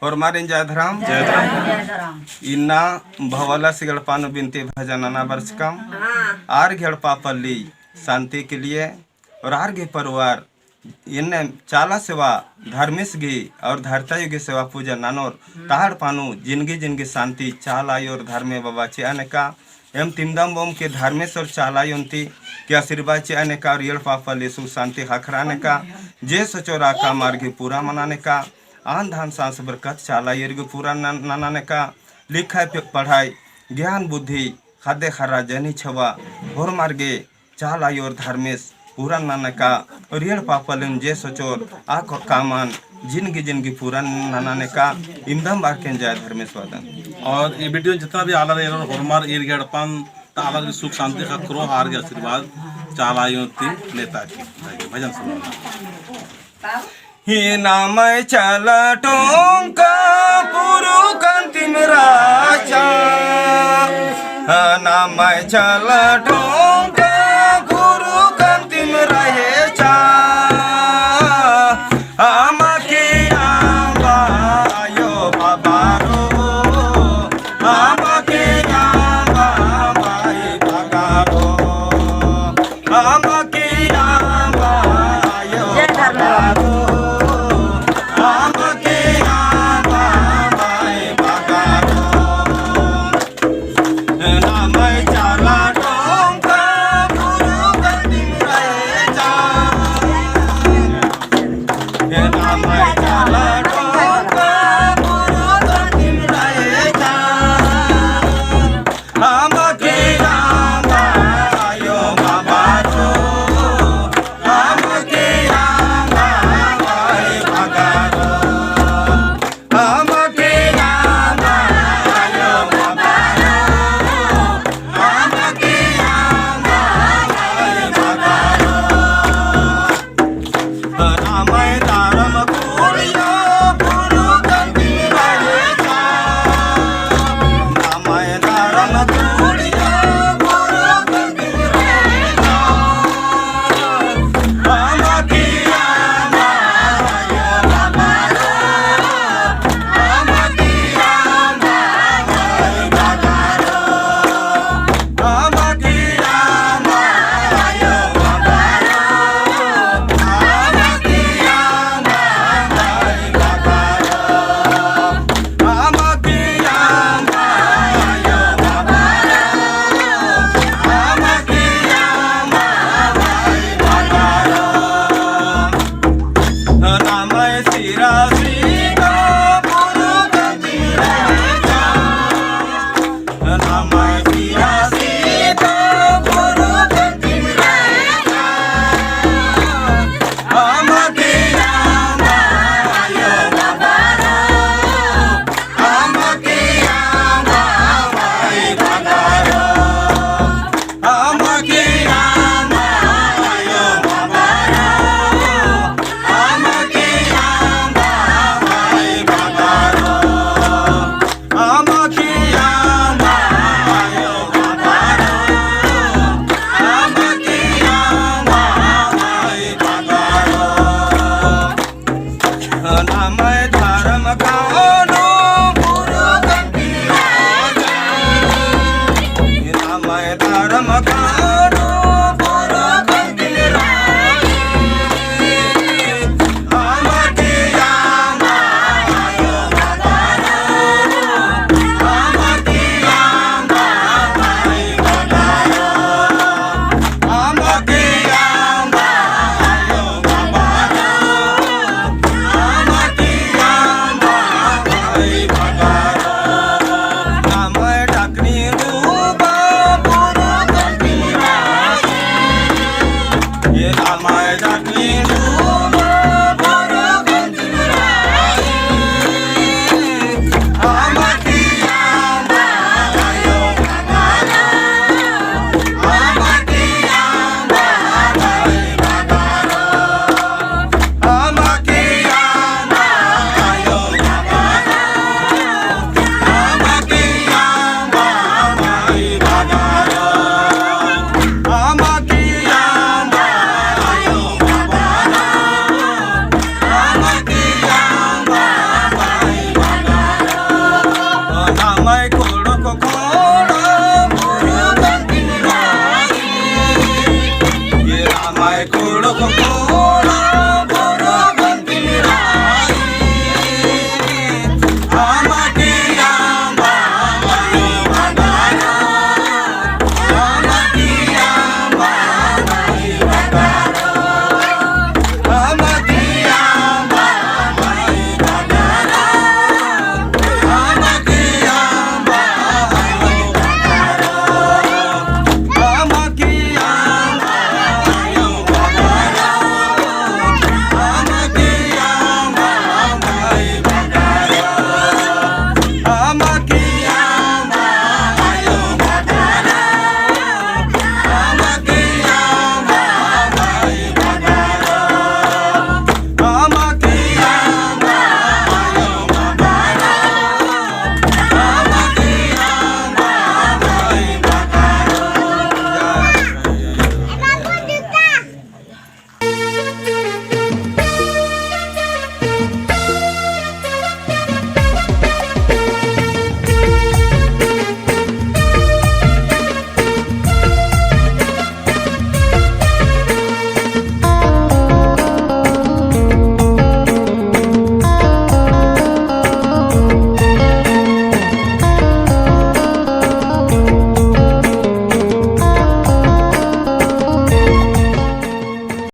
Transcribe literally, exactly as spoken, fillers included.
होरमारिन जय धरम। जय धरम। इन्ना भवाला सी एड़पा नू बिनती भजन नना बरचकम। आर गे एड़पा पल्ली शांति के लिए और आर गे परिवार इन्ने चाला सेवा धर्मेस गे और धरती आयो गे सेवा पूजा ननोर ता एड़पा नू जिनगी जिनगी शांति चाला आयो और धर्मे बाबा चिआ नेका। एम तिमदम बओम के धर्मेस और चाला आयोन ती के आशीर्वाद चिआ नेका और एड़पा पल्ली सुख शांति ख़क्खरा नेका। जे सोचोर आ काम आर गे पूरा मना नेका। आन धान सांस बरकत चाला आयो गे पूरा नन-, नना नेका। लिखाई प-, पढ़ाई ज्ञान बुद्धि ख़द्द ख़र्रा जनी छवा होरमर गे चाला आयो और धर्मेस पूरा नना नेका। और एड़पा पल्लिन जे सोचोर आ क-, कामन जिनगी जिनगी पूरा नना नेका। इमदम बारकेन जय धर्मेस वादन। और ई video जितना भी आलर एरोर होरमर ईर गे एड़पन ता आलर गे सुख शांति ख़क्खरो आर गे आशीर्वाद चाला आयोन ती नेता की भजन सुनाओ। ही नामय चाला टोंका पुरु कंतिम राचा। हा नामय चाला टोंका पुरु कंतिम रहेचा। आमा के आमा आयो बाबारो। आमा के आमा आयो बाबारो।